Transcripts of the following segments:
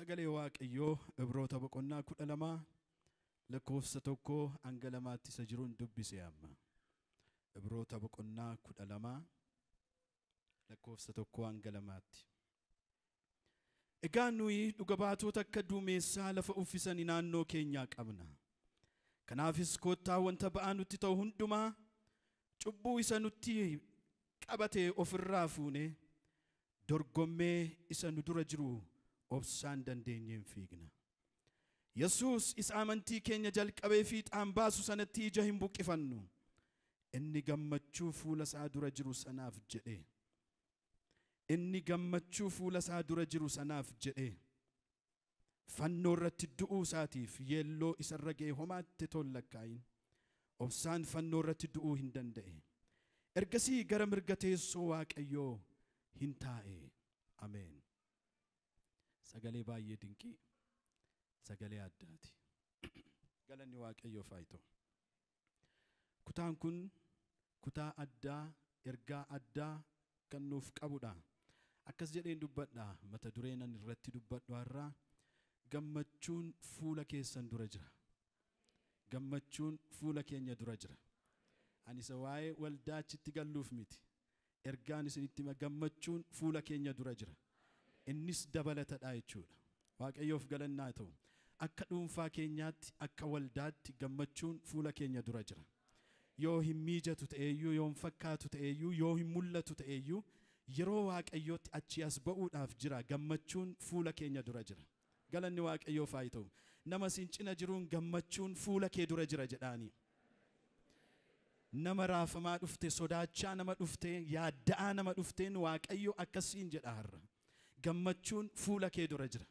Sagalee Waaqayyoo Ibroota boqonnaa 12 lakkoofsa 1 hanga 2tti isa jiruun dubbise amma. Ibroota boqonnaa 12 lakkoofsa 1 hanga 2tti. Egaa nuyi dhuga baatota akka duumessaa lafa uffisanii naannoo keenyaa qabna. Kanaafis kottaa wanta ba'aa nutti ta'u hundumaa cubbuu isa nutti qabate ofirraa fuune dorgommee isa nu dura jiru obsaan dandeenyeen fiigna. Yesuus isa amantii keenya jalqabee fiixaan baasu sanatti ija hin buqqifannu. Inni gammachuu fuula isaa dura jiru sanaaf jedhee. Inni gammachuu fuula isaa dura jiru sanaaf jedhee. Fannoo irratti du'uu isaatiif yeelloo isarra ga'e homaatti tollakkaa'in. Obsaan fannoo irratti du'uu hin danda'e. Ergasii gara mirga teessoo Waaqayyoo hin taa'e. Ameen. Sagalee baay'ee dinqii, sagalee addaati. Galanni Waaqayyoof haa ta'u. Kutaan kun kutaa addaa, ergaa addaa kan nuuf qabudha. Akkas jedheen dubbadha. Mata dureen ani irratti dubbadhu har'aa gammachuun fuula keessan dura jira. Gammachuun fuula keenya dura jira. Ani isa waa'ee waldaa achitti galluuf miti. Ergaan isinitti hima, gammachuun fuula keenya dura jira. Innis dabalatadha jechuudha. Waaqayyoof galannaa ta'u. Akka dhuunfaa keenyaatti, akka waldaatti gammachuun fuula keenya dura jira. Yoo hin miijatu ta'eeyyuu, yoo hin fakkaatu ta'eeyyuu, yoo hin mul'atu ta'eeyyuu, yeroo Waaqayyootti achi as ba'uudhaaf jira. Gammachuun fuula keenya dura jira. Galanni Waaqayyoof haa ta'u. Nama siin cina jiruun gammachuun fuula kee dura jira jedhaanii. Nama raafamaa dhufte, sodaachaa nama dhufte, yaadda'aa nama dhufteen Waaqayyo akkasiin jedha har'a. Gammachuun fuula kee dura jira.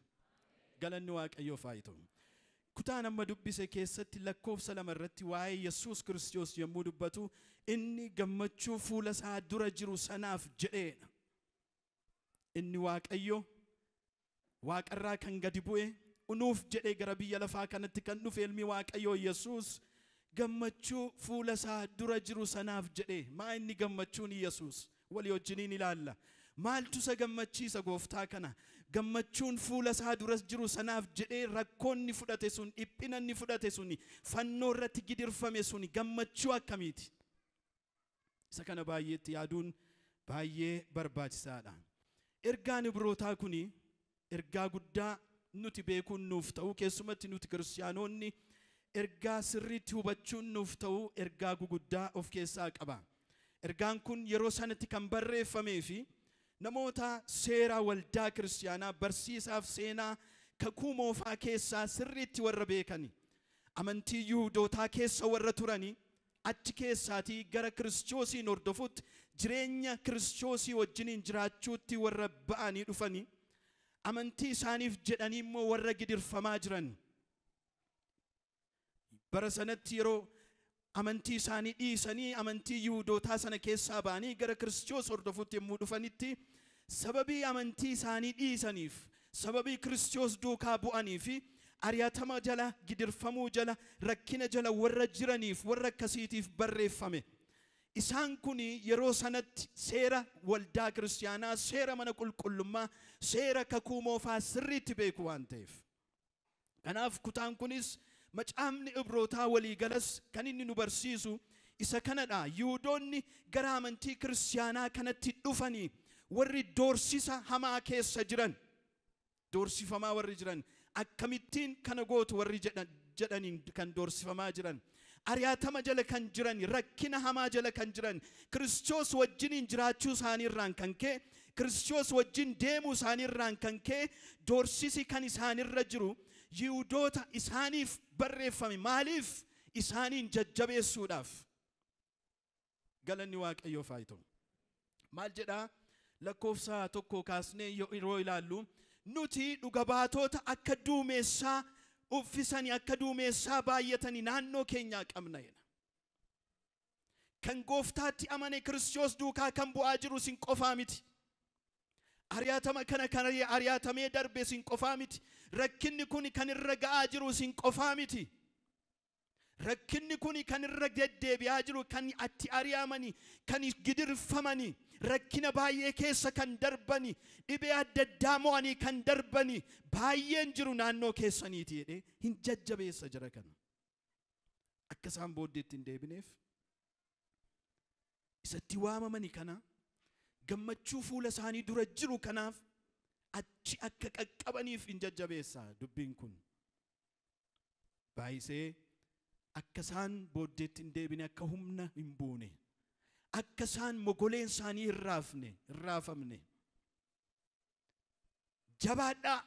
Galanni Waaqayyoof haa ta'u. Kutaan amma dubbise keessatti lakkoofsa 2 irratti waa'ee Yesuus Kiristoos yommuu dubbatu inni gammachuu fuula isaa dura jiru sanaaf jedheedha. Inni Waaqayyo Waaqarraa kan gadi bu'e unuuf jedhee gara biyya lafaa kanatti kan dhufe ilmi Waaqayyoo Yesuus gammachuu fuula isaa dura jiru sanaaf jedhee. Maa inni gammachuun Yesuus walii wajjiniin ilaalla. Maaltu isa gammachiisa gooftaa kana? Gammachuun fuula isaa dura jiru sanaaf jedhee rakkoonni fudhate sun, dhiphinanni fudhate sun, fannoo irratti gidirfame sun gammachuu akkamiiti? Isa kana baay'eetti yaaduun baay'ee barbaachisaadha. Ergaan Ibrootaa kuni ergaa guddaa nuti beekuun nuuf ta'u, keessumatti nuti kiristaanonni ergaa sirriitti hubachuun nuuf ta'u ergaa guguddaa of keessaa qaba. Ergaan kun yeroo sanatti kan barreeffamee fi namoota seera waldaa kiristaanaa barsiisaaf seenaa kakuu moofaa keessaa sirriitti warra beekani, amantii Yihuudootaa keessa warra turani, achi keessaatii gara Kiristoosiin hordofutti jireenya Kiristoosii wajjiniin jiraachuutti warra ba'anii dhufani, amantii isaaniif jedhanii immoo warra gidirfamaa jiran. Bara sanatti yeroo amantii isaanii dhiisanii amantii Yihuudootaa sana keessaa ba'anii gara Kiristoos hordofutti yommuu dhufanitti sababii amantii isaanii dhiisaniif, sababii Kiristoos duukaa bu'anii fi ari'atama jala, gidirfamuu jala, rakkina jala warra jiraniif, warra akkasiitiif barreeffame. Isaan kun yeroo sanatti seera waldaa kiristaanaa, seera mana qulqullummaa, seera kakuu moofaa sirriitti beeku waan ta'eef. Kanaaf kutaan kunis macaafni Ibrootaa waliigalas kan inni nu barsiisu isa kanadha. Yihuudoonni gara amantii kiristaanaa kanatti dhufanii warri doorsisa hamaa keessa jiran, doorsifamaa warri jiran, akkamittiin kana gootu warri jedhaniin kan doorsifamaa jiran, ari'atama jala kan jiran, rakkina hamaa jala kan jiran, Kiristoos wajjiniin jiraachuu isaaniirraan kan ka'e, Kiristoos wajjin deemuu isaaniirraan kan ka'e, doorsisi kan isaanirra jiru Yihuudoota isaaniif barreeffame. Maaliif? Isaaniin jajjabeessuudhaaf. Galanni Waaqayyoof haa ta'u. Maal jedhaa? Lakkoofsa 1 kaasnee yeroo ilaallu nuti dhuga baatota akka duumessaa uffisanii, akka duumessaa baay'atanii naannoo keenyaa qabna jedha. Kan gooftaatti amane Kiristoos duukaa kan bu'aa jiru isin qofaa miti. Ari'atama kana kan ari'atamee darbe isin qofaa miti. Rakkinni kun kan irra ga'aa jiru isin qofaa miti. Rakkinni kun kan irra deddeebi'aa jiru, kan itti ari'amani, kan gidirfamani, rakkina baay'ee keessa kan darbani, dhibee adda addaa mo'anii kan darbani baay'een jiru naannoo keessaniiti jedhee hin jajjabeessa jira kana. Akka isaan booddeetti hin deebineef isatti waamamani kana gammachuu fuula isaanii dura jiru kanaaf achi akka qaqqabaniif hin jajjabeessa dubbiin kun. Baay'isee akka isaan booddeetti hin deebine, akka humna hin buune, akka isaan mogoleen isaanii hin raafamne. Jabaadhaa,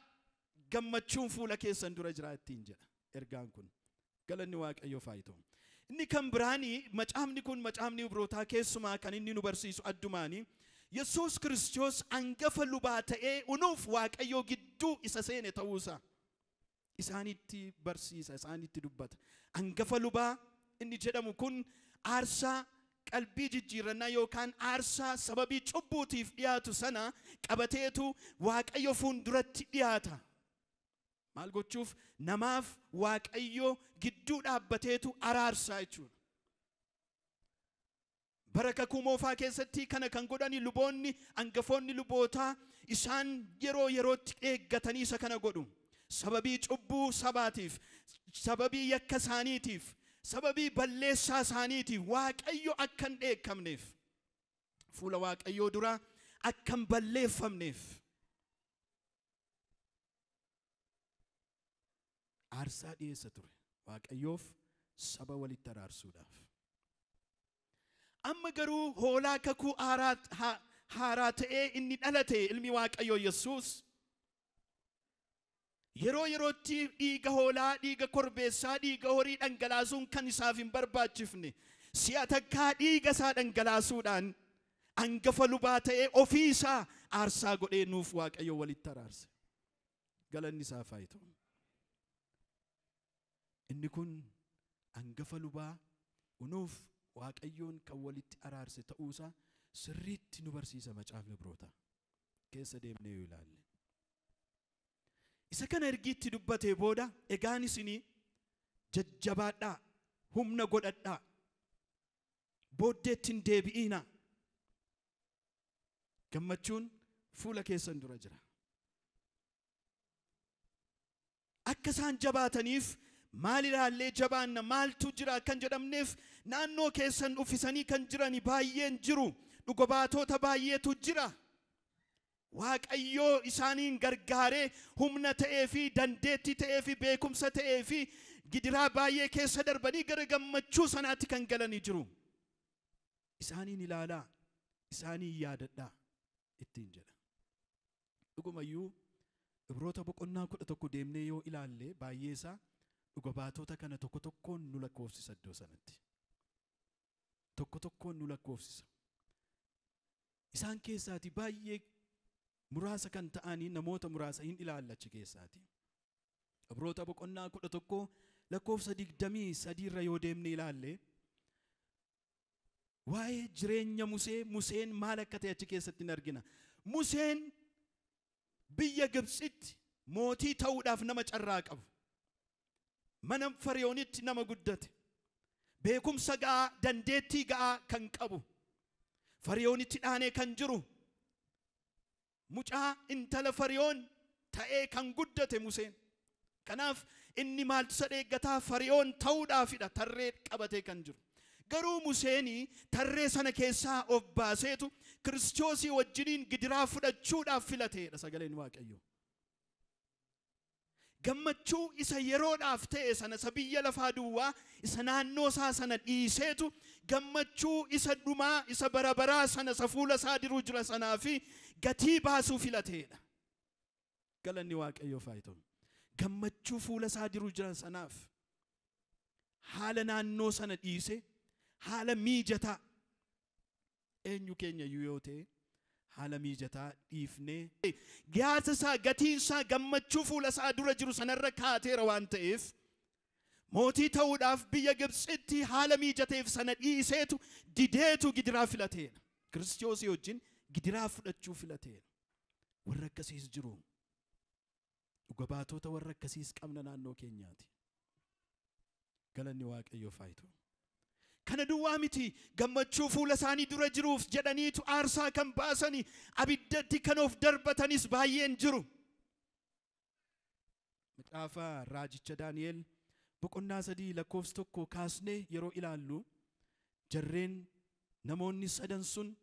gammachuun fuula keessan dura jira ittiin jedha ergaan kun. Galanni Waaqayyoof haa ta'u. Inni kan biraanii macaafni kun macaafni Ibrootaa keessumaa kan inni nu barsiisu addumaanii Yesuus Kiristoos hangafa lubaa ta'ee unuuf Waaqayyoo gidduu isa seene ta'uusaa isaanitti barsiisa, isaanitti dubbata. Hangafa lubaa inni jedhamu kun aarsaa qalbii jijjiirannaa yookaan aarsaa sababii cubbuutiif dhiyaatu sana qabateetu Waaqayyo fuulduratti dhiyaata. Maal gochuuf? Namaaf Waaqayyo gidduu dhaabbateetu araarsaa jechuudha. Bara kakuu moofaa keessatti kana kan godhani luboonni, hangafoonni lubootaa isaan yeroo yerootti eeggatanii isa kana godhu. Sababii cubbuu sabaatiif, sababii yakka isaaniitiif, sababii balleessaa isaaniitiif Waaqayyo akka hin dheekkamneef, fuula Waaqayyoo dura akka hin balleeffamneef aarsaa dhiyeessa ture Waaqayyoof saba walitti araarsuudhaaf. Amma garuu hoolaa kakuu haaraa ta'ee inni dhalate ilmi Waaqayyoo Yesuus yeroo yerootti dhiiga hoolaa, dhiiga korbeessaa, dhiiga horii dhangalaasuun kan isaaf hin barbaachifne si'a takkaa dhiiga isaa dhangalaasuudhaan hangafa lubaa ta'ee ofii isaa aarsaa godhee nuuf Waaqayyo walitti araarse. Galanni isaaf haa ta'u. Inni kun hangafa lubaa unuuf Waaqayyoon kan walitti araarse ta'uusaa sirriitti nu barsiisa macaafni Ibrootaa. Keessa deemnee yoo ilaalle. Isa kana ergiitti dubbatee booda egaan isinii jajjabaadhaa, humna godhadhaa, booddeetti hin deebi'iinaa. Gammachuun fuula keessan dura jira. Akka isaan jabaataniif maal ilaallee jabaanna, maaltu jira kan jedhamneef naannoo keessan uffisanii kan jirani baay'een jiru, dhuga baatota baay'eetu jira. Waaqayyoo isaaniin gargaaree humna ta'ee fi dandeettii ta'ee fi beekumsa ta'ee fi gidiraa baay'ee keessa darbanii gara gammachuu sanaatti kan galanii jiru. Isaaniin ilaalaa, isaaniin yaadadhaa ittiin jedha. Dhugumayyuu Ibroota boqonnaa 11 deemnee yoo ilaalle baay'ee isaa dhuga baatota kana tokko tokkoon nu lakkoofsisa iddoo sanatti. Tokko tokkoon nu lakkoofsisa. Isaan keessaati baay'ee muraasa kan ta'anii namoota muraasa hin ilaalla achi keessaati. Ibroota boqonnaa 11 lakkoofsa 23 irra yoo deemne ilaalle waa'ee jireenya Musee, Museen maal akka ta'e achi keessatti hin argina. Museen biyya Gibxitti mootii ta'uudhaaf nama carraa qabu. Mana Fariyoonitti nama guddate. Beekumsa ga'aa, dandeettii ga'aa kan qabu. Fariyoonitti dhaanee kan jiru. Mucaa intala Fariyoon ta'ee kan guddate Museen. Kanaaf inni maaltu isa eeggataa? Fariyoon ta'uudhaafidha tarree qabatee kan jiru. Garuu Museenii tarree sana keessaa of baaseetu Kiristoosii wajjiniin gidiraa fudhachuudhaaf filateedha sagaleen Waaqayyoo. Gammachuu isa yeroodhaaf ta'e sana, isa biyya lafaa duwwaa, isa naannoo isaa sana dhiiseetu gammachuu isa dhumaa, isa bara baraa sana, isa fuula isaa diruu jira sanaa fi gatii baasuu filateedha. Galanni Waaqayyoof haa ta'u. Gammachuu fuula isaa diruu jira sanaaf haala naannoo sana dhiise, haala miijataa eenyu keenya iyyuu yoo ta'e haala miijataa dhiifnee gaasa isaa, gatiin isaa gammachuu fuula isaa dura jiru sanarra kaateera waan ta'eef mootii ta'uudhaaf biyya Gibxitti haala miijateef sana dhiiseetu dideetu gidiraa filateera. Kiristoosii wajjin gidiraa fudhachuu filateera. Warra akkasiis jiru. Dhuga baatota warra akkasiis qabna naannoo keenyaati. Galanni Waaqayyoof haa ta'u. Kana duwwaa miti, gammachuu fuula isaanii dura jiruuf jedhaniitu aarsaa kan baasanii abiddatti kan of darbatanis baay'een jiru. Macaafa raajicha Daani'el boqonnaa 3 lakkoofsa 1 kaasnee yeroo ilaallu jarreen namoonni sadan sun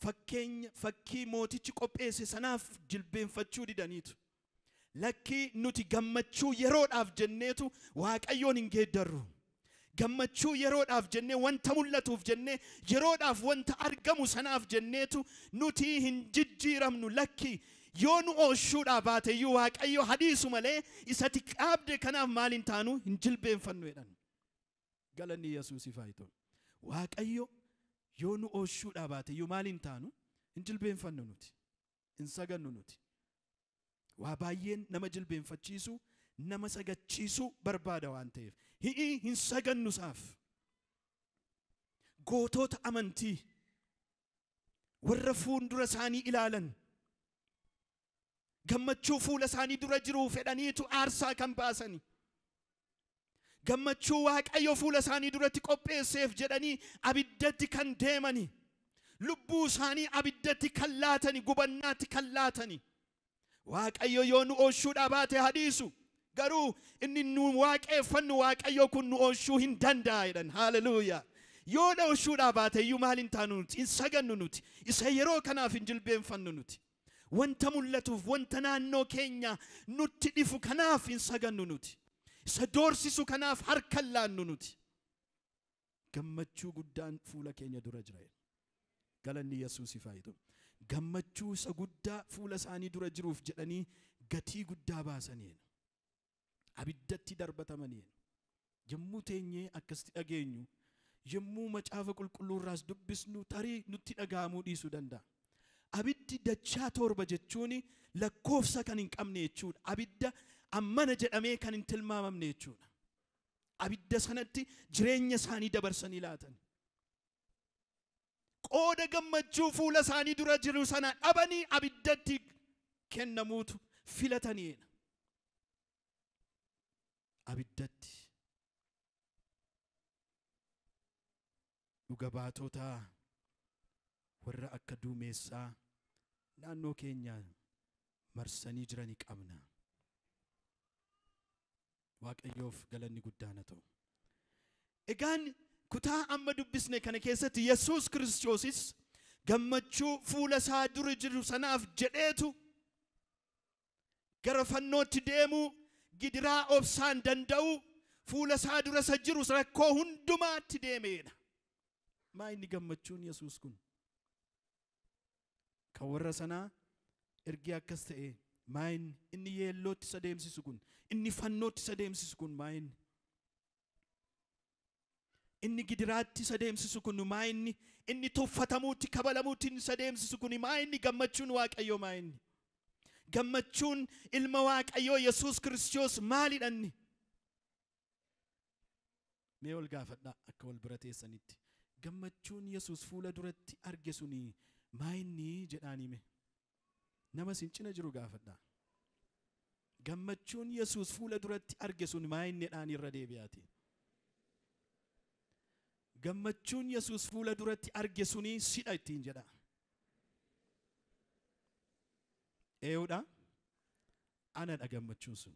fakkeenya fakkii mootichi qopheesse sanaaf jilbeenfachuu didaniitu. Lakkii, nuti gammachuu yeroodhaaf jenneetu Waaqayyoon hin geeddarru. Gammachuu yeroodhaaf jennee, wanta mul'atuuf jennee, yeroodhaaf wanta argamu sanaaf jenneetu nuti hin jijjiiramnu. Lakki, yoo nu ooshuudhaa baateyyuu Waaqayyo hadiisu malee isatti qaabde kanaaf maal hin taanu, hin jilbeenfannu jedhan. Galanni Yesuusiif haa ta'u. Waaqayyo yoo nu ooshuudhaa baateyyuu maal hin taanu, hin jilbeenfannu nuti. Hin sagannu nuti. Waa baay'een nama jilbeenfachiisu, nama sagachiisu barbaada waan ta'eef. Hi'ii, hin sagannu isaaf. Gootota amantii warra fuuldura isaanii ilaalan, gammachuu fuula isaanii dura jiruu fedhaniitu aarsaa kan baasani. Gammachuu Waaqayyo fuula isaanii duratti qopheesseef jedhanii abiddatti kan deemani. Lubbuu isaanii abiddatti kan laatani, gubannaatti kan laatani. Waaqayyo yoo nu ooshuudhaa baate hadiisu. Garuu inni nu waaqeffannu Waaqayyo kun nu oolchuu hin danda'a jedhan. Haleluuyaa. Yoo na oolchuudhaa baate iyyuu maal hin taanu nuti? Hin sagannu nuti. Isa yeroo kanaaf hin jilbeenfannu nuti. Wanta mul'atuuf, wanta naannoo keenya nutti dhifu kanaaf hin sagannu nuti. Isa doorsisu kanaaf harka hin laannu nuti. Gammachuu guddaan fuula keenya dura jira. Galanni Yesuusiif haa ta'u. Gammachuu isa guddaa fuula isaanii dura jiruuf jedhanii gatii guddaa baasanii abiddatti darbatamanii. Yommuu teenyee akkasitti dhageenyu, yommuu Macaafa Qulqulluu irraas dubbisnu, tarii nutti dhaga'amuu dhiisuu danda'a. Abiddi dachaa torba jechuun lakkoofsa kan hin qabne jechuudha. Abidda ammana jedhamee kan hin tilmaamamne jechuudha. Abidda sanatti jireenya isaanii dabarsanii laatan. Qooda gammachuu fuula isaanii dura jiru sana dhabanii abiddatti kennamuutu filataniidha. Abiddatti dhuga baatota warra akka duumessaa naannoo keenya marsanii jiranii qabna. Waaqayyoof galanni guddaan haa ta'u. Egaan kutaa amma dubbisne kana keessatti Yesuus Kiristoosis gammachuu fuula isaa dura jiru sanaaf jedheetu gara fannootti deemuu, gidiraa obsaan danda'u, fuula isaa dura isa jiru rakkoo hundumaatti deemeedha. Maa inni gammachuun Yesuus kun? Kan warra sanaa ergi akkas ta'e, maa inni inni yeellootti isa deemsisu kun, inni fannootti isa deemsisu kun, maa inni inni gidiraatti isa deemsisu kun, maa inni inni tuffatamuutti, kabalamuutti isa deemsisu kun, maa inni gammachuun Waaqayyoo, maa inni gammachuun ilma Waaqayyoo Yesuus Kiristoos maalidha inni? Mee ol gaafadhaa akka wal bira teessanitti. Gammachuun Yesuus fuula duratti arge suni maa inni jedhaan hime. Nama isin cina jiru gaafadhaa. Gammachuun Yesuus fuula duratti arge sun maa inni jedhaan irra deebi'aati. Gammachuun Yesuus fuula duratti arge suni sidha ittiin jedha. Eeyuudha? Anadha gammachuun sun.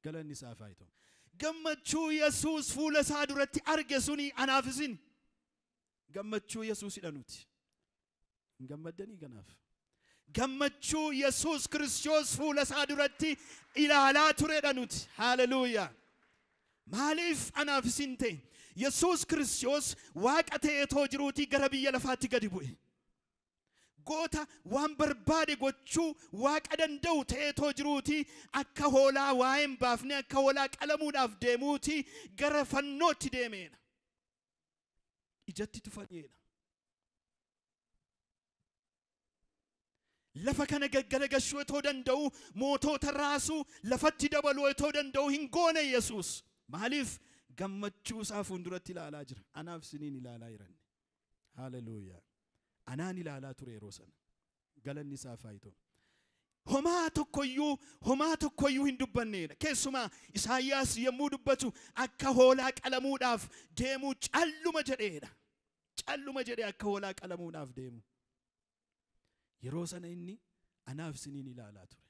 Galanni isaaf haa ta'u. Gammachuu Yesuus fuula isaa duratti arge suni anaaf isin. Gammachuu Yesuusidha nuti. Hin gammaddanii kanaaf? Gammachuu Yesuus Kiristoos fuula isaa duratti ilaalaa turedha nuti. Haleluuyaa. Maaliif anaaf isin ta'e? Yesuus Kiristoos Waaqa ta'eetoo jiruutii gara biyya lafaatti gadi bu'e. Goota waan barbaade gochuu Waaqa danda'u ta'eetoo jiruutii akka hoolaa waa'ee hin baafne, akka hoolaa qalamuudhaaf deemuutii gara fannootti deemeedha. Ijatti tufaneedha. Lafa kana gaggalagashuu otoo danda'u, mootota raasuu, lafatti dabaluu otoo danda'u hin goone Yesuus. Maaliif? Gammachuu isaa fuulduratti ilaalaa jira. Anaaf isiniin ilaalaa jiran. Haleluuyaa. Anaan ilaalaa ture yeroo sana. Galanni isaaf haa ta'u. Homaa tokkoyyuu hin dubbanneedha. Keessumaa Isaayyaas yommuu dubbatu akka hoolaa qalamuudhaaf deemu calluma jedheedha. Calluma jedhee akka hoolaa qalamuudhaaf deemu. Yeroo sana inni anaaf siniin ilaalaa ture.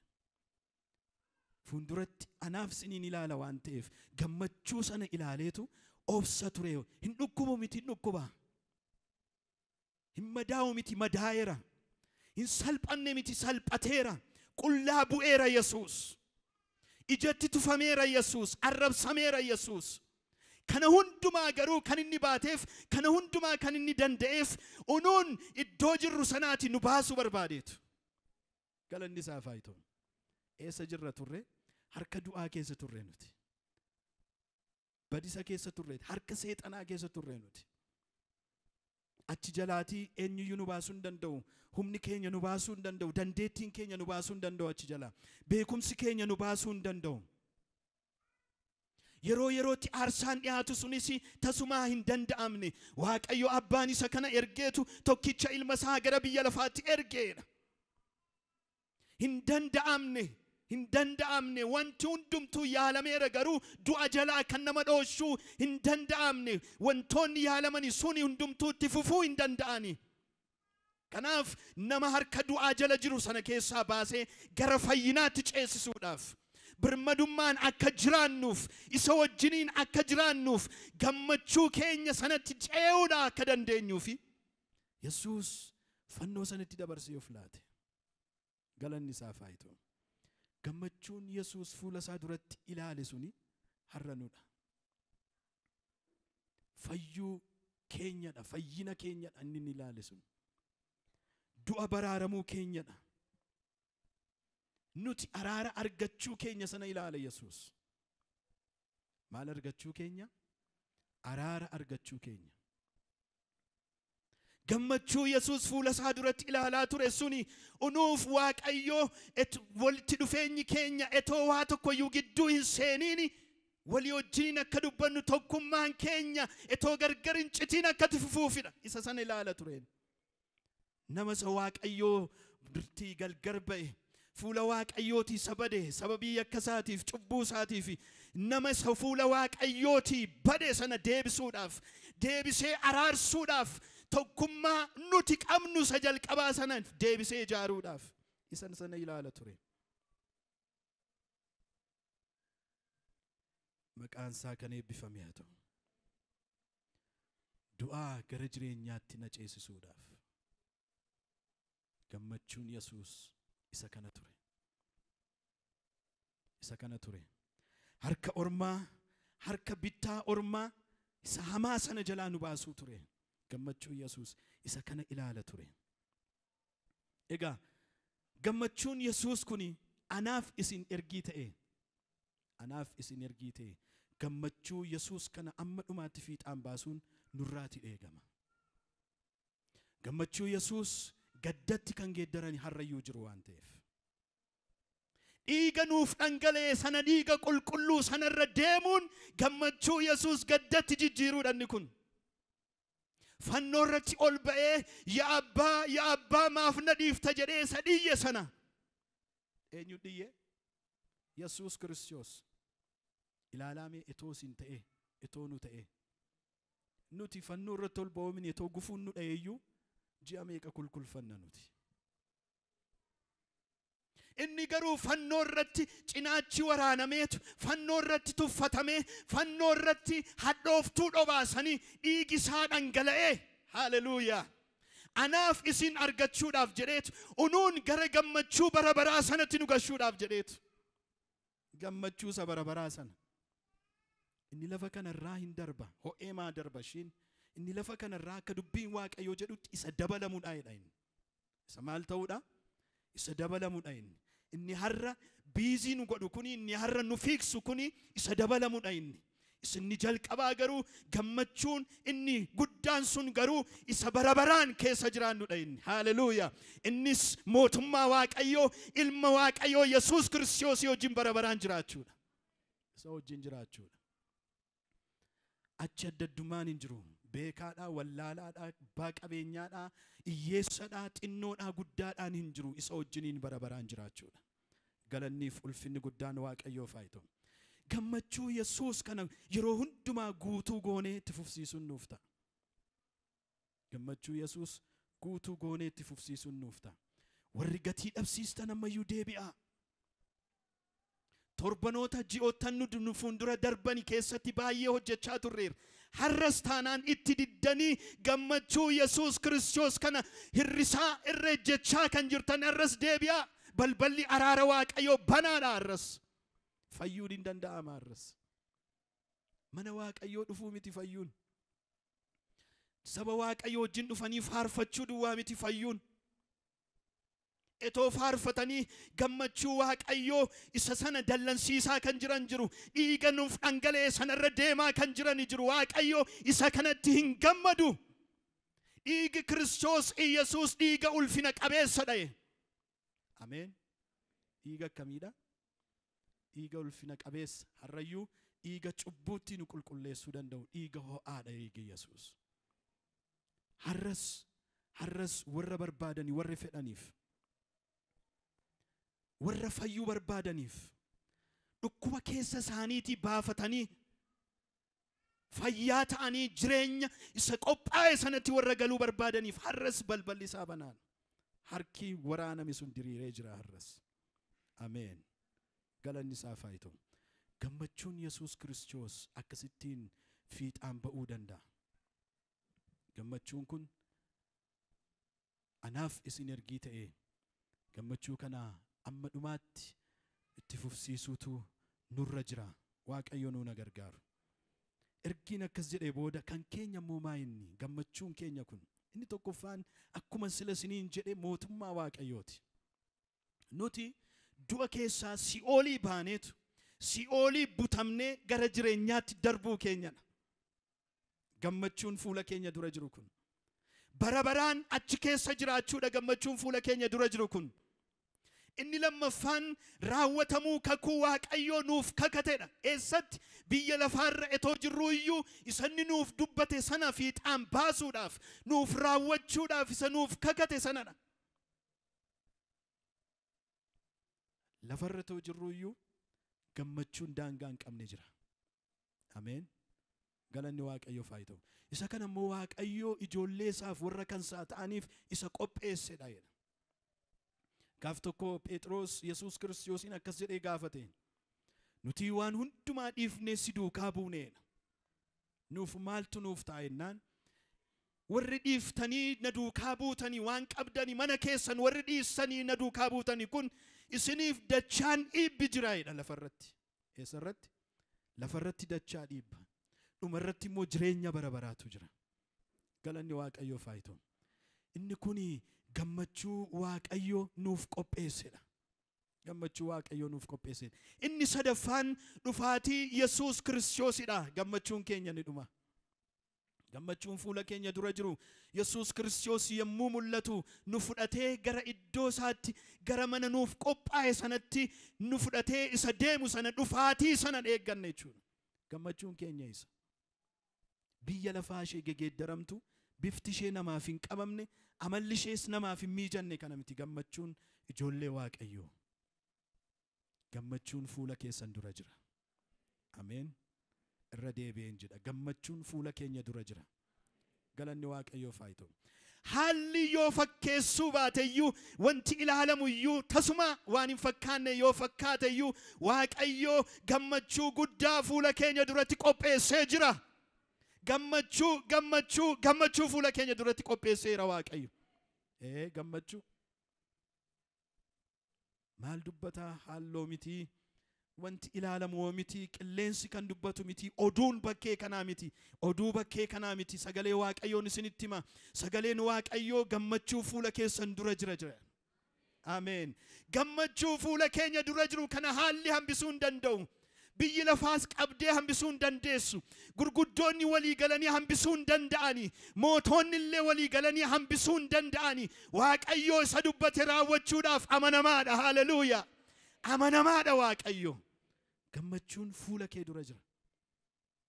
Fuulduratti anaaf siniin ilaala waan ta'eef gammachuu sana ilaaleetu obsa ture. Hin dhukkubu miti, hin dhukkuba. Hin madaa'u miti, madaa'eera. Hin salphanne miti, salphateera. Qullaa bu'eera Yesuus. Ijatti tufameera Yesuus. Arrabsameera Yesuus. Kana hundumaa garuu kan inni baateef, kana hundumaa kan inni danda'eef, unuun iddoo jirru sanaati nu baasuu barbaadeetu. Galanni isaaf haa ta'u. Eessa jirra turre? Harka du'aa keessa turre nuti. Badisa keessa turre, harka seexanaa keessa turre nuti. Achi jalaatii eenyuyyuu nu baasuu hin danda'u. Humni keenya nu baasuu hin danda'u. Dandeettiin keenya nu baasuu hin danda'u achi jalaa. Beekumsi keenya nu baasuu hin danda'u. Yeroo yerootti aarsaan dhiyaatu sunis tasumaa hin danda'amne. Waaqayyo abbaan isa kana ergeetu tokkicha ilma isaa gara biyya lafaatti ergeedha. Hin danda'amne. Hin danda'amne. Wanti hundumtuu yaalameera garuu du'a jalaa kan nama dhooshuu hin danda'amne. Wantoonni yaalamani suni hundumtuu itti fufuu hin danda'ani. Kanaaf nama harka du'aa jala jiru sana keessaa baasee gara fayyinaatti ceesisuudhaaf, birmadummaan akka jiraannuuf, isa wajjiniin akka jiraannuuf, gammachuu keenya sanatti ce'uudha akka dandeenyuufi Yesuus fannoo sanatti dabarsee of laate. Galanni isaaf haa ta'u. Gammachuun Yesuus fuula isaa duratti ilaale suni har'a nudha. Fayyuu keenyadha, fayyina keenyadha inni inni ilaale sun. Du'a baraaramuu keenyadha. Nuti araara argachuu keenya sana ilaala Yesuus. Maal argachuu keenya? Araara argachuu keenya. Gammachuu Yesuus fuula isaa duratti ilaalaa ture suni unuuf Waaqayyoo walitti dhufeenyi keenya etoo waa tokkoyyuu gidduu hin seeniini walii wajjiniin akka dubbannu tokkummaan keenya etoo gargar hin citiin akka itti fufuufidha. Isa sana ilaala tureen. Nama isa Waaqayyoo dirtii galgar ba'e, fuula Waaqayyootii isa bade, sababii yakka isaatiif cubbuu isaatiif nama isa fuula Waaqayyootii bade sana deebisuudhaaf, deebisee araarsuudhaaf, tokkummaa nuti qabnu isa jalqabaa sana deebisee ijaaruudhaaf isan sana ilaala ture. Maqaan isaa kan eebbifame haa ta'u. Du'aa gara jireenyaatti na ceesisuudhaaf gammachuun Yesuus isa kana ture. Isa kana ture. Harka ormaa, harka bittaa ormaa isa hamaa sana jalaa nu baasuu ture. Gammachuun Yesuus isa kana ilaala ture. Egaa gammachuun Yesuus kuni anaaf isin ergii ta'e, anaaf isin ergii ta'e, gammachuu Yesuus kana amma dhumaatti fiixaan baasuun nurraati eegama. Gammachuu Yesuus gaddatti kan geeddaran harrayyuu jiru waan ta'eef. Dhiiga nuuf dhangala'e sana, dhiiga qulqulluu sanarra deemuun gammachuu Yesuus gaddatti jijjiiruudha inni kun. Fannoo irratti ol ba'ee yaa abbaa, yaa abbaa maaf na dhiifta jedhee isa dhiyye sana. Eenyu dhiyye? Yesuus Kiristoos. Ilaalaa mee etoo isin ta'e, etoo nu ta'e. Nuti fannoo irratti ol ba'oomine etoo gufuun nu dha'eeyyuu ji'a meeqa kulkulfanna nuti. Inni garuu fannoo irratti cinaachi waraanameetu, fannoo irratti tuffatamee, fannoo irratti hadhooftuu dhobaasanii dhiigi isaa dhangala'ee. Haleluuyaa. Anaaf isin argachuudhaaf jedheetu, unuun gara gammachuu bara baraa sanatti nu gashuudhaaf jedheetu. Gammachuu isa bara baraa sana. Inni lafa kanarraa hin darba, ho'ee maa darba ishiin. Inni lafa kanarraa akka dubbiin Waaqayyoo jedhutti isa dabalamuudha jedha inni. Isa maal ta'uudha? Isa dabalamuudha inni. Inni har'a biizii nu godhu kuni, inni har'a nu fiigsu kuni isa dabalamuudha inni. Isinni jalqabaa garuu gammachuun inni guddaan sun garuu isa bara baraan keessa jiraannudha inni. Haleluuyaa. Innis mootummaa Waaqayyoo, ilma Waaqayyoo Yesuus Kiristoos wajjin bara baraan jiraachuudha. Isa wajjin jiraachuudha. Achi adda addummaan hin jiru. Beekaadhaa, wallaalaadhaa, abbaa qabeenyaadhaa, hiyyeessadhaa, xinnoodhaa, guddaadhaan hin jiru. Isa wajjiniin bara baraan jiraachuudha. Galanniif ulfinni guddaan Waaqayyoof haa ta'u. Gammachuu Yesuus kana yeroo hundumaa guutuu goonee itti fufsiisuun nuuf ta'a. Gammachuu Yesuus guutuu goonee itti fufsiisuun nuuf ta'a. Warri gatii dhabsiistan ammayyuu deebi'aa. Torbanoota ji'oottan nu fuuldura darbani keessatti baay'ee hojjechaa turreera. Har'as taanaan itti diddanii gammachuu Yesuus Kiristoos kana hirrisaa irra ejjechaa kan jirtan har'as deebi'aa. Balballi araara Waaqayyoo banaadha har'as. Fayyuun hin danda'ama har'as. Mana Waaqayyoo dhufuu miti fayyuun. Saba Waaqayyoo wajjin dhufanii faarfachuu duwwaa miti fayyuun. Etoo faarfatanii gammachuu Waaqayyoo isa sana dallansiisaa kan jiran jiru. Dhiiga nuuf dhangala'e sanarra deemaa kan jiran jiru. Waaqayyoo isa kanatti hin gammadu. Dhiigi Kiristoos Iyyasuus dhiiga ulfina qabeessa dha'e. Ameen. Dhiiga akkamiidha? Dhiiga ulfina qabeessa. Har'ayyuu dhiiga cubbuutti nu qulqulleessuu danda'u. Dhiiga ho'aadha dhiigi Yesuus. Har'as warra barbaadanii, warra fedhaniif, warra fayyuu barbaadaniif, dhukkuba keessa isaaniitii baafatanii fayyaa ta'anii jireenya isa qophaa'e sanatti warra galuu barbaadaniif har'as balballi isaa banaadha. Harki waraaname sun diriiree jira har'as. Ameen. Galanni isaaf haa ta'u. Gammachuun Yesuus Kiristoos akkasittiin fiixaan ba'uu danda'a. Gammachuun kun anaaf isin ergii ta'e gammachuu kana amma dhumaatti itti fufsiisuutu nurra jira. Waaqayyo nu gargaaru. Ergiin akkas jedhee booda kan keenya immoo maa inni gammachuun keenya kun inni tokkoffaan akkuma sila isiniin jedhe mootummaa Waaqayyooti. Nuti du'a keessaa si'oolii baaneetu si'oolii butamnee gara jireenyaatti darbuu keenyadha. Gammachuun fuula keenya dura jiru kun bara baraan achi keessa jiraachuudha. Gammachuun fuula keenya dura jiru kun inni lammaffaan raawwatamuu kakuu Waaqayyoo nuuf kakatedha. Eessatti? Biyya lafaarra etoo jirru iyyuu isa inni nuuf dubbate sana fiixaan baasuudhaaf nuuf raawwachuudhaaf isa nuuf kakate sanadha. Lafarra etoo jirru iyyuu gammachuun daangaa hin qabne jira. Ameen. Galanni Waaqayyoof haa ta'u. Isa kana immoo Waaqayyoo ijoollee isaaf warra kan isaa ta'aniif isa qopheessedha jedha. Gaaf tokko Phexros Yesuus Kiristoosiin akkas jedhee gaafate. Nuti waan hundumaa dhiifnee si duukaa buuneedha. Nuuf maaltu nuuf ta'a jennaan, warri dhiiftanii na duukaa buutanii waan qabdanii mana keessan warri dhiissanii na duukaa buutanii kun isiniif dachaan dhiibbi jira jedha lafarratti. Eessarratti? Lafarratti dachaa dhiibba. Dhumarratti immoo jireenya bara baraatu jira. Galanni Waaqayyoof haa ta'u. Inni kuni gammachuu Waaqayyo nuuf qopheessedha. Gammachuu Waaqayyo nuuf qopheessedha. Inni sadaffaan dhufaatii Yesuus Kiristoosidha. Gammachuun keenya ni dhuma. Gammachuun fuula keenya dura jiru Yesuus Kiristoos yommuu mul'atu nu fudhatee gara iddoo isaatti, gara mana nuuf qophaa'e sanatti nu fudhatee isa deemu sana dhufaatii sana eegganna jechuudha. Gammachuun keenya isa. Biyya lafaa ishee gegeeddaramtu, bifti ishee namaaf hin qabamne, amalli ishees namaaf hin miijanne kana miti gammachuun ijoollee Waaqayyoo. Gammachuun fuula keessan dura jira. Ameen. Irra deebi'een jedha. Gammachuun fuula keenya dura jira. Galanni Waaqayyoof haa ta'u. Haalli yoo fakkeessuu baateyyuu, wanti ilaalamu iyyuu tasuma waan hin fakkaanne yoo fakkaateyyuu Waaqayyoo gammachuu guddaa fuula keenya duratti qopheessee jira. Gammachuu, gammachuu, gammachuu fuula keenya duratti qopheesseera Waaqayyo. Gammachuu. Maal dubbataa? Halloo miti. Wanti ilaalamu miti. Qilleensi kan dubbatu miti. Oduun bakkee kanaa miti. Oduu bakkee kanaa miti. Sagalee Waaqayyoon isinitti hima. Sagaleen Waaqayyoo gammachuu fuula keessan dura jira jira. Ameen. Gammachuu fuula keenya dura jiru kana haalli hambisuu hin danda'u. Biyyi lafaas qabdee hambisuu hin dandeessu. Gurguddoonni walii galanii hambisuu hin danda'ani. Mootonni illee walii galanii hambisuu hin danda'ani. Waaqayyoo isa dubbate raawwachuudhaaf amanamaadha. Haleluuyaa. Amanamaadha Waaqayyo. Gammachuun fuula kee dura jira.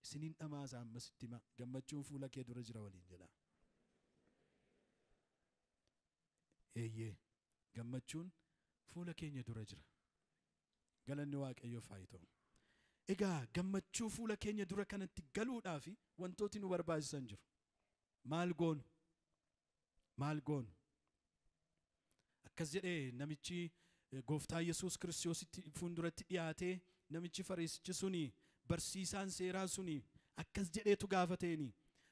Isiniin dhamaasa ammasitti hima. Gammachuun fuula kee dura jira waliin jedha. Eeyyee, gammachuun fuula keenya dura jira. Galanni Waaqayyoof haa ta'u. Egaa gammachuu fuula keenya dura kanatti galuudhaaf wantooti nu barbaachisan jiru. Maal goonu? Maal goonu? Akkas jedhee namichi gooftaa Yesuus Kiristoositti fuulduratti dhiyaatee, namichi Fariisichi suni, barsiisaan seeraa suni akkas jedheetu gaafateeni.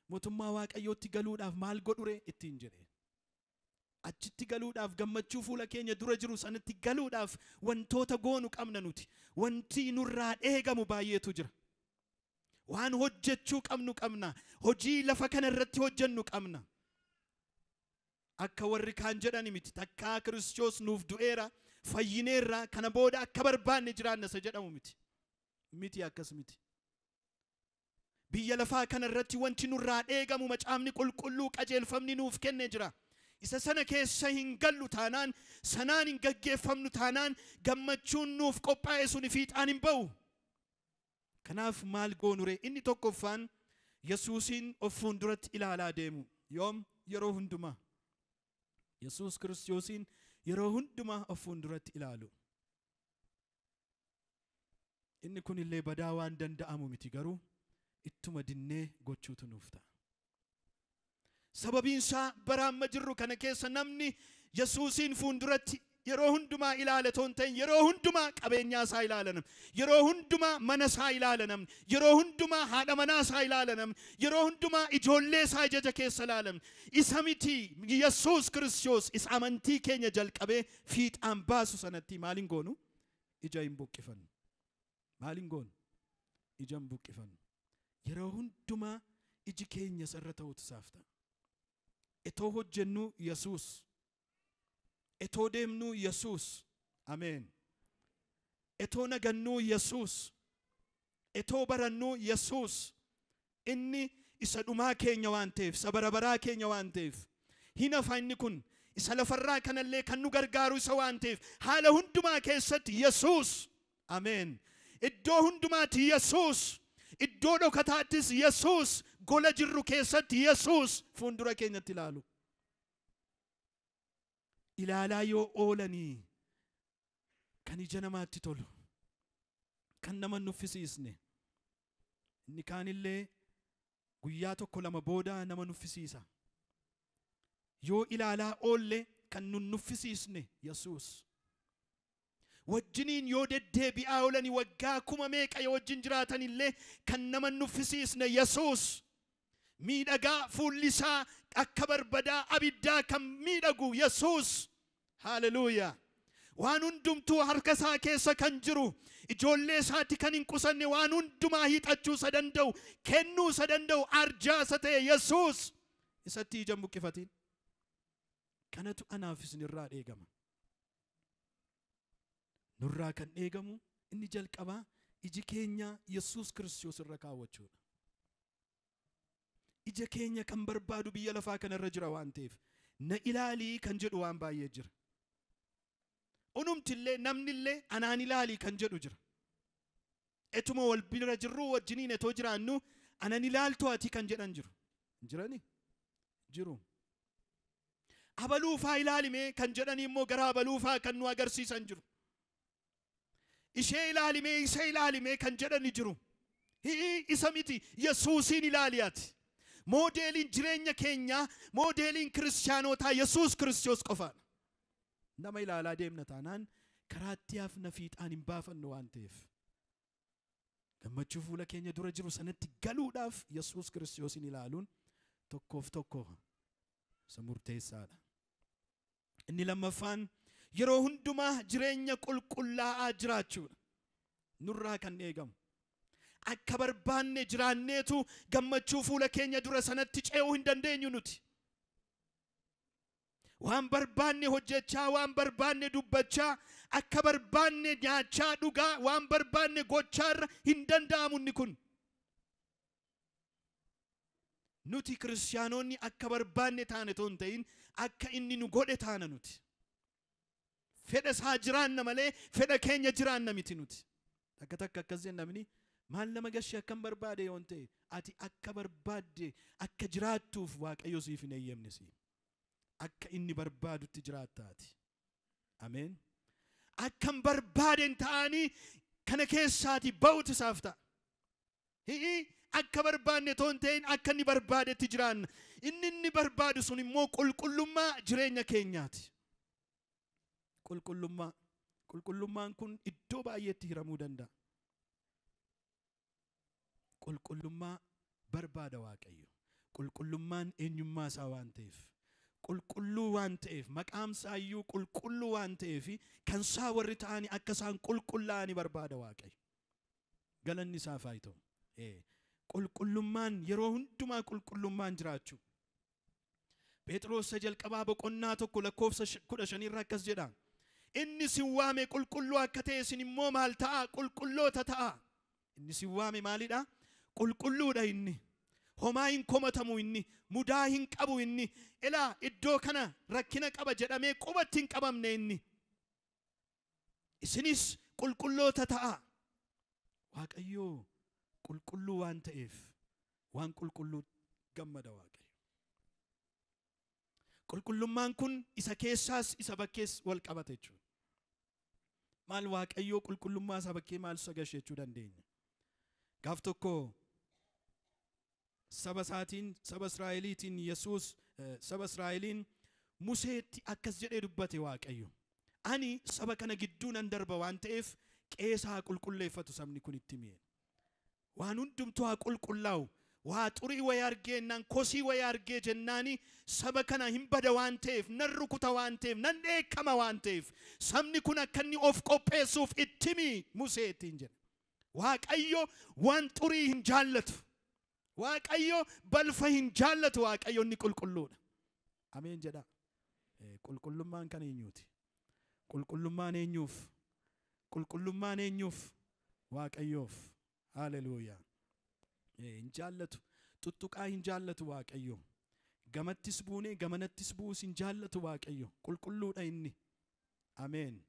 Mootummaa Waaqayyootti galuudhaaf maal godhure ittiin jedhe. Achitti galuudhaaf, gammachuu fuula keenya dura jiru sanatti galuudhaaf wantoota goonu qabna nuti. Wanti nurraa eegamu baay'eetu jira. Waan hojjechuu qabnu qabna. Hojii lafa kana irratti hojjennu qabna. Akka warri kaan jedhani miti. Takkaa Kiristoos nuuf du'eera, fayyineerra, kana booda akka barbaanne jiraanna isa jedhamu miti. Miti, akkas miti. Biyya lafaa kana irratti wanti nurraa eegamu macaafni qulqulluu qajeelfamni nuuf kenne jira. Isa sana keessa hin gallu taanaan, sanaan hin gaggeeffamnu taanaan, gammachuun nuuf qophaa'e suni fiixaan hin ba'u. Kanaaf maal goonure? Inni tokkoffaan Yesuusiin of fuulduratti ilaalaa deemu. Yoom? Yeroo hundumaa. Yesuus Kiristoosiin yeroo hundumaa of fuulduratti ilaalu. Inni kun illee badaa waan danda'amu miti, garuu ittuma dinnee gochuutu nuuf ta'a. Sababiin isaa bara amma jirru kana keessa namni Yesuusiin fuulduratti yeroo hundumaa ilaala otoo hin ta'in, yeroo hundumaa qabeenyaa isaa ilaala namni. Yeroo hundumaa mana isaa ilaala namni. Yeroo hundumaa haadha manaa isaa ilaala namni. Yeroo hundumaa ijoollee isaa ija keessa ilaala namni. Isa miti, Yesuus Kiristoos isa amantii keenya jalqabee fiixaan baasu sanatti maaliin goonu? Ija hin buqqifannu. Maaliin goonu? Ija hin buqqifannu. Yeroo hundumaa iji keenya isarra ta'utu isaaf ta'a. Etoo hojjennu Yesuus. Etoo deemnuu Yesuus. Ameen. Etoo nagannuu Yesuus. Etoo barannuu Yesuus. Inni isa dhumaa keenya waan ta'eef, isa bara baraa keenya waan ta'eef. Hin hafa inni kun, isa lafarraa kanallee kan nu gargaaru isa waan ta'eef, haala hundumaa keessatti Yesuus. Ameen. Iddoo hundumaatti Yesuus. Iddoo dhokataattis Yesuus. Gola jirru keessatti Yesuus fuuldura keenyatti ilaalu. Ilaalaa yoo oolanii kan ija namaatti tolu, kan nama nuffisiisne, inni kaanillee guyyaa tokko lama booda nama nuffisiisa. Yoo ilaalaa oolle kan nun nuffisiisne Yesuus. Wajjiniin yoo deddeebi'aa oolanii waggaa kuma meeqa yoo wajjin jiraatan illee kan nama nuffisiisne Yesuus. Miidhagaa, fuulli isaa akka barbadaa abiddaa kan miidhagu Yesuus. Haleluuyaa. Waan hundumtuu harka isaa keessa kan jiru, ijoollee isaatti kan hin qusanne, waan hundumaa hiixachuu isa danda'u, kennuu isa danda'u, arjaa isa ta'e Yesuus, isatti ija hin buqqifatin. Kanatu anaaf isinirraa eegama. Nurraa kan eegamu inni jalqabaa iji keenya Yesuus Kiristoos irra kaawwachuudha. Ija keenya kan barbaadu biyya lafaa kanarra jira waan ta'eef, na ilaalii kan jedhu waan baay'ee jira. Unumtillee namnillee anaan ilaalii kan jedhu jira. Etuma wal bira jirru, wajjiniin etoo jiraannu, anan ilaaltu ati kan jedhan jiru. Jirani? Jiru. Abaluufaa ilaalimee kan jedhanii immoo gara abaluufaa kan nu agarsiisan jiru. Ishee ilaalimee, isa ilaalimee kan jedhani jiru. Hi'i, isa miti, Yesuusiin ilaali ati. Moodeeliin jireenya keenyaa, moodeeliin kiristaanotaa Yesuus Kiristoos qofaadha. Nama ilaalaa deemna taanaan karaatti hafna, fiixaan hin baafannu waan ta'eef. Gammachuu fuula keenya dura jiru sanatti galuudhaaf Yesuus Kiristoosin ilaaluun tokkoof tokko isa murteessaadha. Inni lammaffaan yeroo hundumaa jireenya qulqullaa'aa jiraachuudha. Nurraa kan eegamu. Akka barbaanne jiraanneetu gammachuu fuula keenya dura sanatti ce'uu hin dandeenyu nuti. Waan barbaanne hojjechaa, waan barbaanne dubbachaa, akka barbaanne nyaachaa dhugaa, waan barbaanne gochaarra hin danda'amu inni kun. Nuti kiristaanonni akka barbaanne taane otoo hin ta'in, akka inni nu godhe taana nuti. Fedha isaa jiraanna malee fedha keenya jiraanna miti nuti. Takka takka akkas jennamni Maal nama gashee akkam barbaade yoon ta'e ati akka barbaadde akka jiraattuuf Waaqayyo siif hin eeyyamne si. Akka inni barbaadutti jiraattaati. Ameen. Akkam barbaaden ta'anii kana keessaati ba'utu isaaf ta'a. Hi'i akka barbaanne toon ta'in akka inni barbaadetti jiraanna. Inni barbaadu sun immoo qulqullummaa jireenya keenyaati. Qulqullummaa. Qulqullummaan kun iddoo baay'eetti hiramuu danda'a. Qulqullummaa barbaada Waaqayyo. Qulqullummaan eenyummaa isaa waan ta'eef, qulqulluu waan ta'eef, maqaan isaa iyyuu qulqulluu waan ta'eef, kan isaa warri ta'anii akka isaan qulqullaa'anii barbaada Waaqayyo. Galanni isaaf haa ta'u. Qulqullummaan yeroo hundumaa qulqullummaan jiraachuu. Phexros jalqabaa boqonnaa 1 lakkoofsa 15 irra akkas jedha. Inni sin waame qulqulluu akka ta'e isin immoo maal ta'a? Qulqulloota ta'a. Inni sin waame maalidha? Qulqulluudha inni. Homaa hin komatamu inni, mudaa hin qabu inni. Ilaa iddoo kana rakkina qaba jedhamee qubatti hin qabamne inni. Isinis qulqulloota ta'a. Waaqayyo qulqulluu waan ta'eef waan qulqulluu gammada Waaqayyo. Qulqullummaan kun isa keessaas isa bakkees wal qabata jechuudha. Maal Waaqayyoo qulqullummaa isa bakkee maal isa gashe jechuu dandeenya? Gaaf tokko saba isaatiin, saba Israa'eliitiin Yesuus saba Israa'eliin Museetti akkas jedhee dubbate Waaqayyo. Ani saba kana gidduu nan darba waan ta'eef qeesaa qulqulleeffatu sabni kun itti mi'e. Waan hundumtuu haa qulqullaa'u. Waa xurii wayii argee jennaan, kosii wayii argee jennaani saba kana hin bada waan ta'eef, nan rukuta waan ta'eef, nan dheekkama waan ta'eef, sabni kun akka inni of qopheessuuf itti himi Musee ittiin jedhe. Waaqayyo waan xurii hin jaallatu. Waaqayyo balfa hin jaallatu. Waaqayyo inni qulqulluudha. Ameen jedha. Qulqullummaan kan eenyuuti? Qulqullummaan eenyuuf? Qulqullummaan eenyuuf? Waaqayyoof. Haleluuyaa. Hin jaallatu. Tuttuqaa hin jaallatu Waaqayyo. Gamattis buunee gamanattis bu'uus hin jaallatu Waaqayyo. Qulqulluudha inni. Ameen.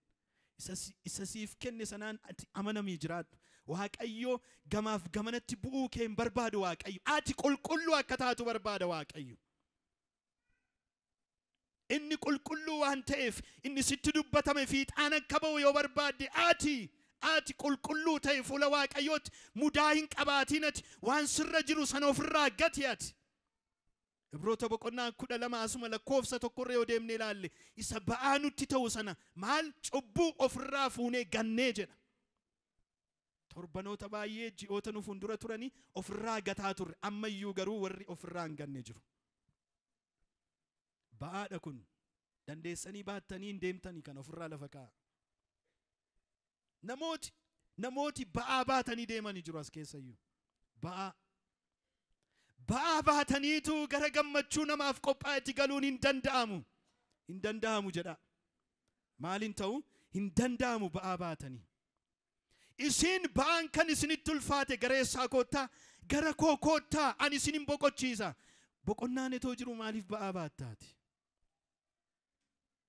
Isa siif kenne sanaan ati amanamii jiraadhu. Waaqayyo gamaaf gamanatti bu'uu kee hin barbaadu Waaqayyo. Ati qulqulluu akka taatu barbaada Waaqayyo. Inni qulqulluu waan ta'eef inni sitti dubbatame fiixaan akka ba'u yoo barbaadde ati qulqulluu ta'e fuula Waaqayyootti mudaa hin qabaatiin ati waan sirra jiru sana ofirraa gati ati. Ibroota boqonnaa 12 asuma lakkoofsa 1 irra yoo deemnee ilaalle isa ba'aa nutti ta'u sana maal cubbuu ofirraa fuunee gannee jedha. Torbanoota baay'ee ji'oota nu fuuldura turanii ofirraa gataa turre ammayyuu garuu warri ofirraa hin ganne jiru. Ba'aadha kun dandeessanii baattanii hin deemtanii kan ofirraa lafa kaa'a. Namooti ba'aa baatanii deemanii jiru as keessayyuu. Ba'aa baataniitu gara gammachuu namaaf qophaa'etti galuun hin danda'amu. Hin danda'amu jedha. Maaliin ta'u? Hin danda'amu ba'aa baatanii. Isin ba'aan kan isinitti ulfaate gara eessaa koottaa? Gara koo koottaa ani isin hin boqochiisa. Boqonnaan itoo jiru maaliif ba'aa baattaati?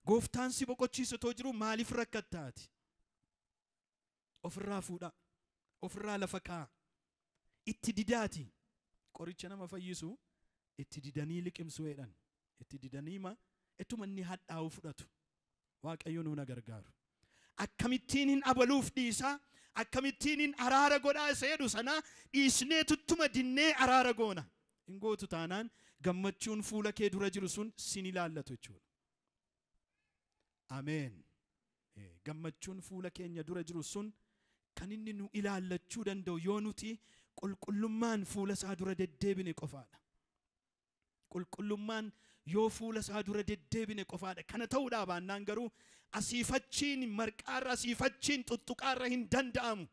Gooftaan si boqochiisa itoo jiru maaliif rakkattaati? Ofirraa fuudhaa. Ofirraa lafa kaa'a. Itti didaati. Qoricha nama fayyisu itti didanii liqimsuu jedhan. Itti didanii ma ittuma inni hadhaa'u fudhatu. Waaqayyo nuuna gargaaru. Akkamittiin hin abaluuf dhiisaa, akkamittiin hin araara godhaa isa jedhu sana dhiisnee tuttuma dinnee araara goona. Hin gootu taanaan gammachuun fuula kee dura jiru sun sin ilaallatu jechuudha. Ameen. Gammachuun fuula keenya dura jiru sun kan inni nu ilaallachuu danda'u yoo nuti qulqullummaan fuula isaa dura deddeebine qofaadha. Qulqullummaan yoo fuula isaa dura deddeebine qofaadha. Kana ta'uudhaa baannaan garuu asiifachiin marqaarra asiifachiin tuttuqaarra hin danda'amu.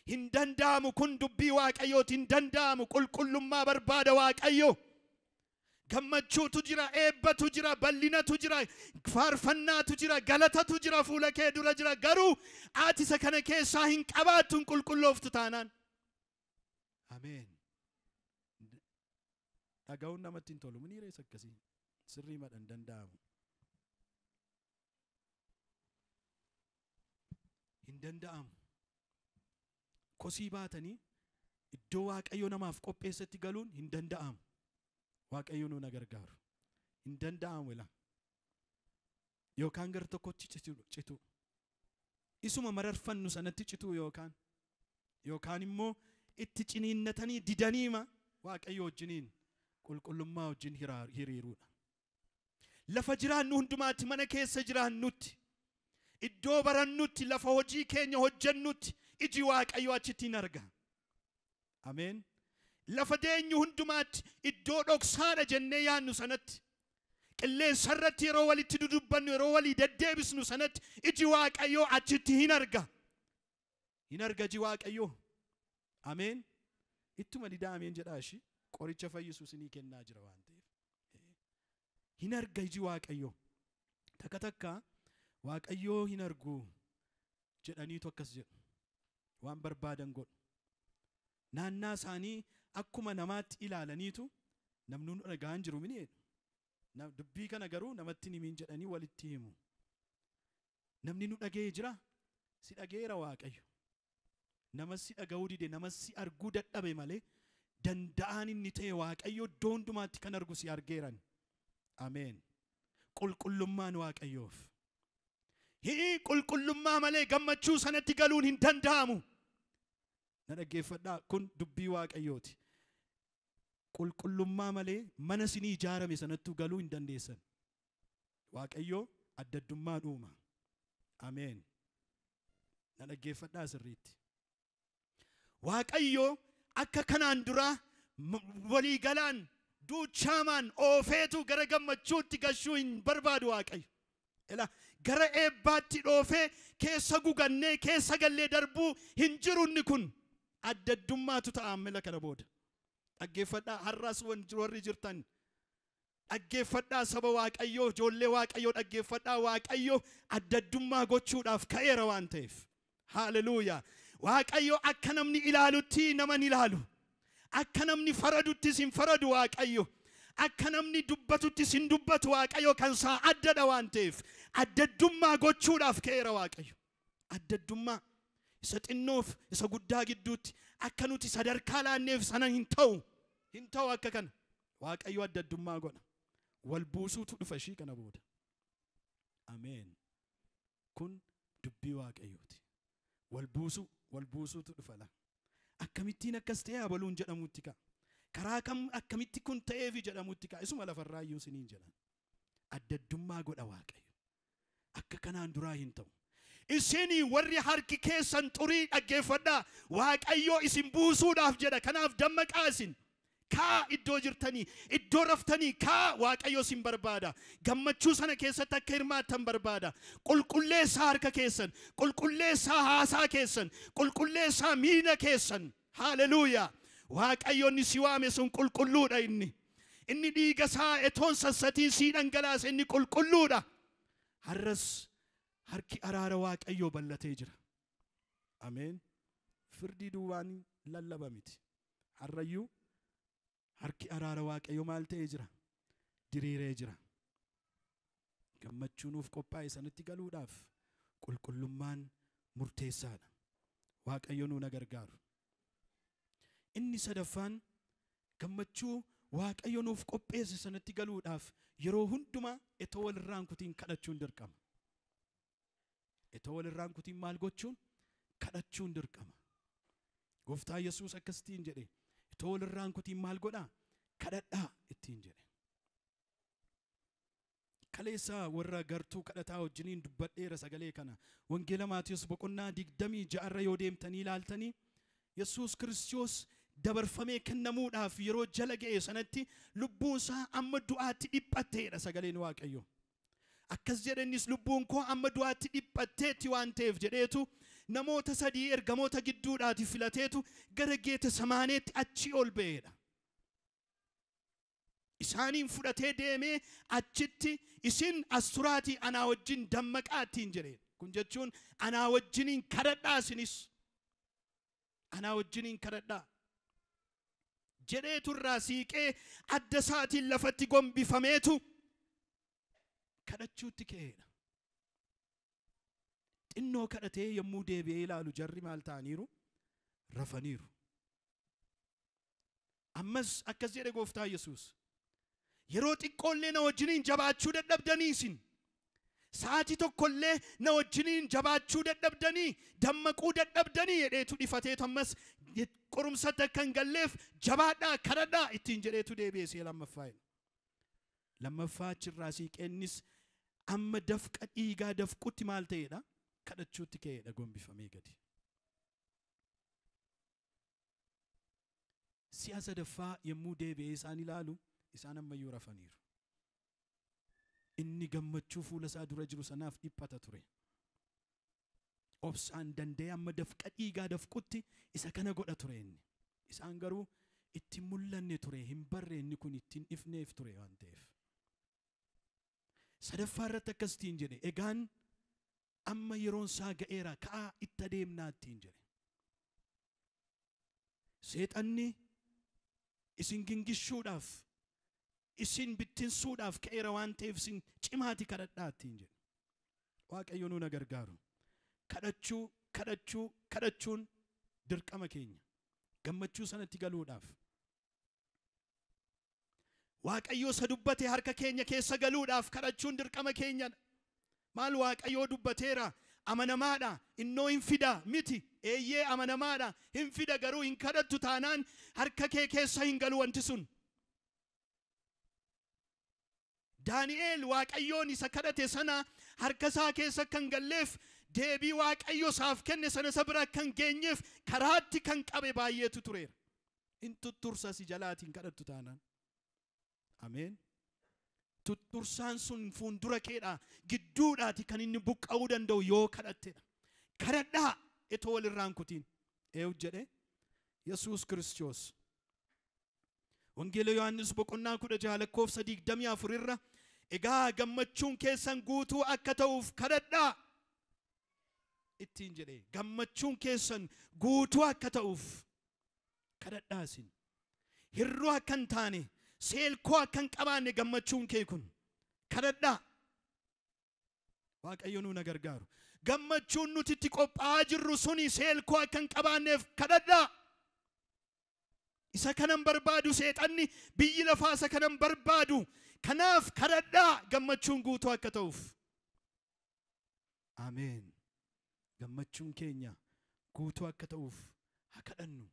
Hin danda'amu kun dubbii Waaqayyooti hin danda'amu. Qulqullummaa barbaada Waaqayyo. Gammachuutu jira, eebbatu jira, bal'inatu jira, faarfannaatu jira, galatatu jira, fuula kee dura jira. Garuu ati isa kana keessaa hin qabaattu hin qulqullooftu taanaan. Ameen. Dhaga'uun namatti hin tolu. Mini reessa akkasii sirrii madhan danda'amu. Hin danda'amu. Kosii baatanii Iddoo Waaqayyo namaaf qopheessetti galuun hin danda'amu. Waaqayyo nu na gargaaru. Hin danda'amu ila. Yookaan gara tokkotti citu. Isuma mararfannu sanatti citu yookaan immoo itti ciniinnatanii didaniima Waaqayyo wajjiniin qulqullummaa wajjin hiriiruudha. Lafa jiraannu hundumaatti, mana keessa jiraannutti, iddoo barannutti, lafa hojii keenya hojjennutti iji Waaqayyo achitti hin arga. Ameen. Lafa deenyu hundumaatti, iddoo dhoksaadha jennee yaannu sanatti, qilleensa irratti yeroo walitti dudubbannu, yeroo walii deddeebisnu sanatti iji Waaqayyoo achitti hin arga. Hin arga iji Waaqayyoo. Ameen. Ittuma didaa ameen jedhaa ishii qoricha fayyisu isinii kennaa jira waan ta'eef. Hin arga iji Waaqayyoo. Takka takka Waaqayyoo hin argu jedhaniitu akkas jedhu. Waan barbaadan godhu. Naannaa isaanii akkuma namaatti ilaalaniitu namni nu dhagaan jiru mini jedhu. Dubbii kana garuu namatti hin himin jedhanii walitti himu. Namni nu dhaga'ee jira? Si dhaga'eera Waaqayyo. Nama si dhaga'uu dide, nama si arguu dadhabe malee danda'aan inni ta'e Waaqayyo iddoo hundumaatti kan argu si argeeran. Ameen. Qulqullummaan Waaqayyoof. Hii qulqullummaa malee gammachuu sanatti galuun hin danda'amu. Na dhaggeeffadhaa, kun dubbii Waaqayyooti. Qulqullummaa malee mana isinii ijaarame sanattuu galuu hin dandeessan. Waaqayyo addaddummaa uuma. Ameen. Na dhaggeeffadhaa sirriitti. Waaqayyo akka kanaan dura waliigalaan duuchaamaan oofeetu gara gammachuutti gashuu hin barbaadu Waaqayyo. Ila gara eebbaatti dhoofee keessa gugannee keessa gallee darbuu hin jiru inni kun addaddummaatu ta'a ammila kana booda. Dhaggeeffadhaa har'as warri jirtan. Dhaggeeffadhaa saba Waaqayyoo, ijoollee Waaqayyoo dhaggeeffadhaa. Waaqayyo addaddummaa gochuudhaaf ka'eera waan ta'eef. Haaleluyyaa. Waaqayyo akka namni ilaalutti nama hin ilaalu. Akka namni faraduttis hin faradu Waaqayyo. Akka namni dubbatuttis hin dubbatu Waaqayyo, kan isaa addadha waan ta'eef. Addaddummaa gochuudhaaf ka'eera Waaqayyo. Addaddummaa isa xinnoof isa guddaa gidduutti akka nuti sadarkaa laanneef sana hin ta'u. Hin ta'u akka kana. Waaqayyo addaddummaa godha. Wal buusuutu dhufa ishii kana booda. Ameen. Kun dubbii Waaqayyooti. Wal buusuu, wal buusuutu dhufa la. Akkamittiin akkas ta'e abaluun jedhamutti ka'a. Karaa kam akkamitti kun ta'eefi jedhamutti ka'a. Isuma lafarraa iyyuu isiniin jedhan. Addaddummaa godha Waaqayyo. Akka kanaan duraa hin ta'u. Isinii warri harki keessan xurii dhaggeeffadhaa. Waaqayyo isin buusuudhaaf jedha. Kanaaf dammaqaa isin. Kaa iddoo jirtanii, iddoo raftanii kaa, Waaqayyo isin barbaada. Gammachuu sana keessatti akka hirmaattan barbaada. Qulqulleessaa harka keessan, qulqulleessaa haasaa keessan, qulqulleessaa miila keessan. Haaleluyyaa. Waaqayyo inni si waame sun qulqulluudha inni. Inni dhiiga isaa etoon sassatiin sii dhangalaase inni qulqulluudha. Har'as harki araara Waaqayyoo bal'atee jira. Ameen. Firdii duwwaan lallaba miti. Har'ayyuu harki araara Waaqayyoo maal ta'ee jira? Diriiree jira. Gammachuu nuuf qophaa'e sanatti galuudhaaf qulqullummaan murteessaadha. Waaqayyo nu na gargaaru. Inni sadaffaan, gammachuu Waaqayyo nuuf qopheesse sanatti galuudhaaf yeroo hundumaa etoo walirraan kutiin kadhachuun dirqama. Etoo walirraan kutiin maal gochuun? Kadhachuun dirqama. Gooftaa Yesuus akkasitiin jedhe, etoo walirraan kutiin maal godhaa? Kadhadhaa ittiin jedhe. Kaleessa warra gartuu kadhataa wajjiniin dubbadheera sagalee kana. Wangeela Maatiyus boqonnaa 26 irra yoo deemtanii ilaaltanii, Yesuus Kiristoos dabarfamee kennamuudhaaf yeroo jala ga'e sanatti lubbuun isaa amma du'aatti dhiphatteedha sagaleen Waaqayyo. Akkas jedhe innis, lubbuun koo amma du'aatti dhiphatteetti waan ta'eef jedheetu namoota sadii ergamoota gidduudhaati filateetu gara Geete Samaaneetti achi ol ba'eedha. Isaaniin fudhatee deemee achitti isin as turaatii anaa wajjin dammaqaa ittiin jedheen. Kun jechuun anaa wajjiniin kadhadhaa, isinis anaa wajjiniin kadhadhaa jedheetu irraa siiqee adda isaatiin lafatti gombifameetu kadhachuutti ka'eedha. Xinnoo kadhatee yommuu deebi'ee ilaalu jarri maal ta'aniiru? Rafaniiru. Ammas akkas jedhe gooftaa Yesuus. Yeroo xiqqoollee na wajjiniin jabaachuu dadhabdanii isin. Sa'aatii tokkollee na wajjiniin jabaachuu dadhabdanii, dammaquu dadhabdanii jedheetu dhifateetu ammas qorumsatti akka hin galleef jabaadhaa kadhadhaa ittiin jedheetu deebi'ee si'a lammaffaa. Lammaffaa achirraa siiqeennis amma dafqa dhiigaa dafqutti maal ta'eedha? Kadhachuutti ka'eedha gombifamee gadi. Si'a sadaffaa yommuu deebi'ee isaan ilaalu isaan ammayyuu rafaniiru. Inni gammachuu fuula isaa dura jiru sanaaf dhiphata ture. Obsaan danda'ee amma dafqa dhiigaa dafqutti isa kana godha ture inni. Isaan garuu itti mul'anne ture, hin barre inni kun ittiin ifneef ture waan ta'eef. Sadaffaa irratti akkasitiin jedhe, egaan amma yeroon isaa ga'eera ka'aa itti adeemnaa ittiin jedhe. Seexanni isin gingishuudhaaf, isin bittinsuudhaaf ka'eera waan ta'eef isin cimaati kadhadhaa ittiin jedhe. Waaqayyo nu na gargaaru. Kadhachuu, kadhachuu, kadhachuun dirqama keenya. Gammachuu sanatti galuudhaaf. Waaqayyo isa dubbate harka keenya keessa galuudhaaf kadhachuun dirqama keenyadha. Maal Waaqayyoo dubbateera? Amanamaadha. Innoo hin fida miti. Eeyyee amanamaadha. Hin fida garuu hin kadhattu taanaan harka kee keessa hin galu wanti sun. Daani'eel Waaqayyoon isa kadhate sana harka isaa keessa kan galleef deebii Waaqayyo isaaf kenne sana isa bira kan geenyeef karaatti kan qabe baay'eetu tureera. In tuttursa si jalaatiin kadhattu taanaan. Ameen. Tuttursaan sun fuuldura keedha gidduudhaati kan inni buqqa'uu danda'u yoo kadhattedha. Kadhadhaa itoo walirraan kutiin. Eewu jedhe Yesuus Kiristoos. Wangeela Yohaannis boqonnaa 16 lakkoofsa 24 irra egaa gammachuun keessan guutuu akka ta'uuf kadhadhaa ittiin jedhe. Gammachuun keessan guutuu akka ta'uuf kadhadhaa isin. Hirruu akka hin taane, seelkoo akka hin qabaanne gammachuun kee kun kadhadhaa. Waaqayyo nu na gargaaru. Gammachuun nuti itti qophaa'aa jirru suni seelkoo akka hin qabaanneef kadhadhaa. Isa kanan barbaadu seexanni biyyi lafaa isa kanan barbaadu. Kanaaf kadhadhaa gammachuun guutuu akka ta'uuf. Ameen. Gammachuun keenya guutuu akka ta'uuf haa kadhannu.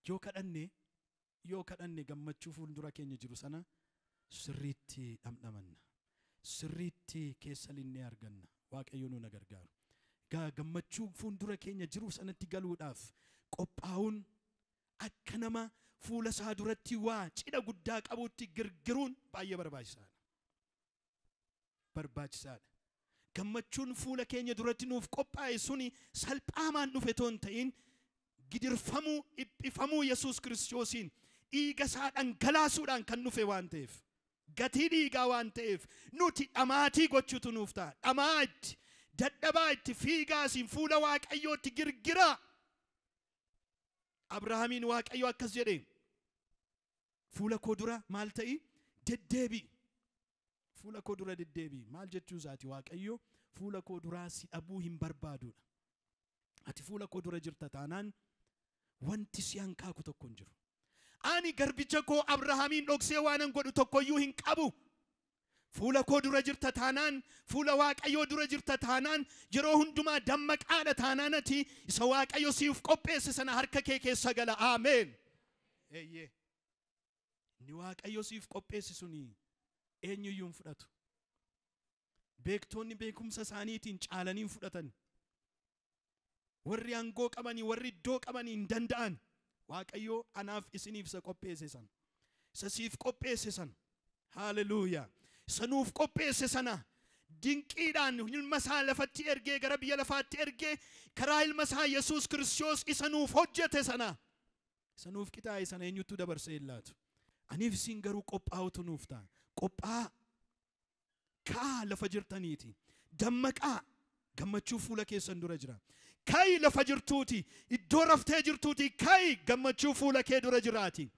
Yoo kadhanne gammachuu fuuldura keenya jiru sana sirriitti dhamdhamanna. Sirriitti keessa linnee arganna. Waaqayyo nu na gargaaru. Gammachuu fuuldura keenya jiru sanatti galuudhaaf qophaa'uun akka nama fuula isaa duratti waa cidha guddaa qabutti girgiruun baay'ee barbaachisaadha. Barbaachisaadha. Gammachuun fuula keenya duratti nuuf qophaa'e suni salphaamaan dhufe otoo hin ta'in gidirfamuu, dhiphifamuu Yesuus Kiristoosiin dhiiga isaa dhangalaasuudhaan kan dhufe waan ta'eef, gatii dhiigaa waan ta'eef nuti dhamaatii gochuutu nuuf ta'a. Dhamaa itti, dadhabaa itti, fiigaa isiin fuula Waaqayyootti girgiraa. Abrahaamiin Waaqayyo akkas jedhe, fuula koo dura maal ta'i? Deddeebi'i. Fuula koo dura deddeebi'i. Maal jechuu isaati? Waaqayyo fuula koo duraa si dhabuu hin barbaadudha. Ati fuula koo dura jirta taanaan wanti si hankaaku tokko hin jiru. Ani garbicha koo Abrahaamiin dhoksee waanan godhu tokkoyyuu hin qabu. Fuula koo dura jirta taanaan, fuula Waaqayyoo dura jirta taanaan, yeroo hundumaa dammaqaadha taanaan ati isa Waaqayyo siif qopheesse sana harka kee keessa gala. Ameen. Eeyyee. Inni Waaqayyo siif qopheesse suni eenyuyyuu hin fudhatu. Beektoonni beekumsa isaaniitiin caalanii hin fudhatan. Warri aangoo qabanii, warri iddoo qabanii hin danda'an. Waaqayyo anaaf isiniif isa qopheesse sana. Isa siif qopheesse sana. Haleluuyaa. Isa nuuf qopheesse sana dinqiidhaan ilma isaa lafatti ergee gara biyya lafaatti ergee karaa ilma isaa Yesuus Kiristoos isa nuuf hojjete sana. Isa nuuf qixaa'e sana eenyuttuu dabarsee hin laatu. Aniif isin garuu qophaa'utu nuuf ta'a. Qophaa ka'aa lafa jirtaniiti. Dammaqaa gammachuu fuula keessan dura jira. Ka'i lafa jirtuuti, iddoo raftee jirtuuti, ka'i gammachuu fuula kee dura jiraati.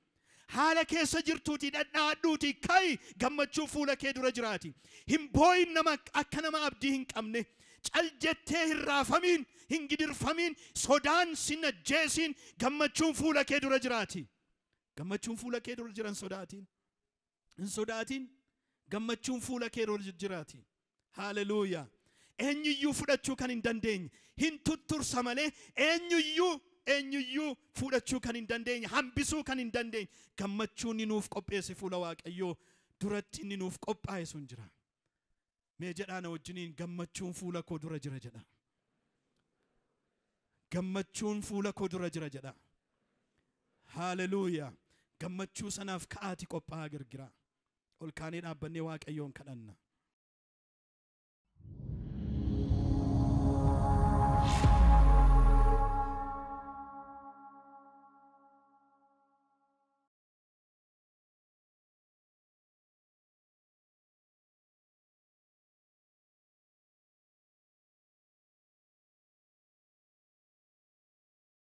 Haala keessa jirtuuti, dhadhaadhuuti, ka'i gammachuu fuula kee dura jiraati. Hin boo'in nama akka nama abdii hin qabne, Cal jettee hin raafamiin, hin gidirfamiin, sodaan sin ajjeesiin, gammachuun fuula kee dura jiraati. Gammachuun fuula kee dura jiran sodaatiin. Hin sodaatiin, gammachuun fuula kee dura jiraati. Haleluuyaa. Eenyuyyuu fudhachuu kan hin dandeenye, hin tuttursa malee eenyuyyuu fudhachuu kan hin dandeenye, hambisuu kan hin dandeenye, gammachuun inni nuuf qopheesse fuula Waaqayyoo duratti inni nuuf qophaa'e sun jira. Mee jedhaa na wajjiniin, "Gammachuun fuula koo dura jira" jedha. "Gammachuun fuula koo dura jira" jedha. Haleluuyaa. Gammachuu sanaaf ka'aati qophaa'aa girgiraa. Ol kaanee dhaabbannee Waaqayyoon kadhanna.